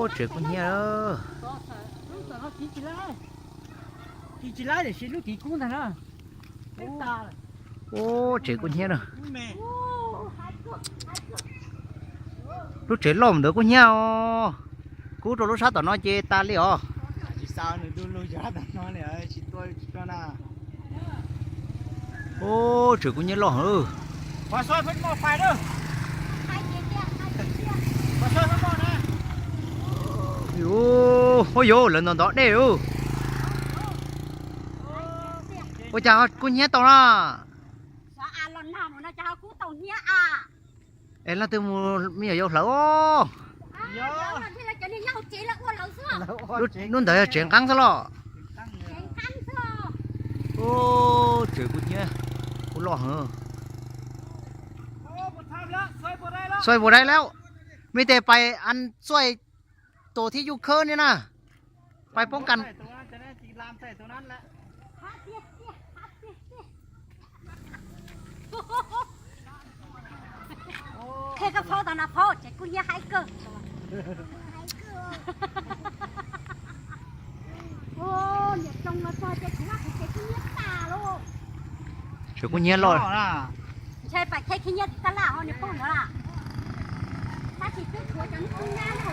Ub, tsev kub hnyiab. Ub, tsev kub hnyiab na. Lub tsev loj ntawd kub hnyiab os. Kub rau lub sab tom no ces tas li os. Ub, tsev kub hnyiab loj heev. Ub, ua yuav lawv ntov ntov dej ub. Ua cas kub hnyiab tau na? Es leej twg mus me nyuam yaus hlawv os? Lub ntawd yog tsev nqeeb xwb los? Ub, tsev kub hnyiab, kub loj heev. Xoay bùa đáy lawm. Mej tes pais ăn xoay tổ thiab du khớb ni na. Pais poob kas. Qhia koj paub tau na, paub tsev kub hnyiab haib kawg. Niam tsoo los txog ces kuv vaj kuv tsev kub hnyiab tas lauj. Tsev kub hnyiab loj. Ntshai pais kheb khib nyiab tim tab laj ho niag phooj ntawd. Tab sis twb tshuav cov niag kub hnyiab no.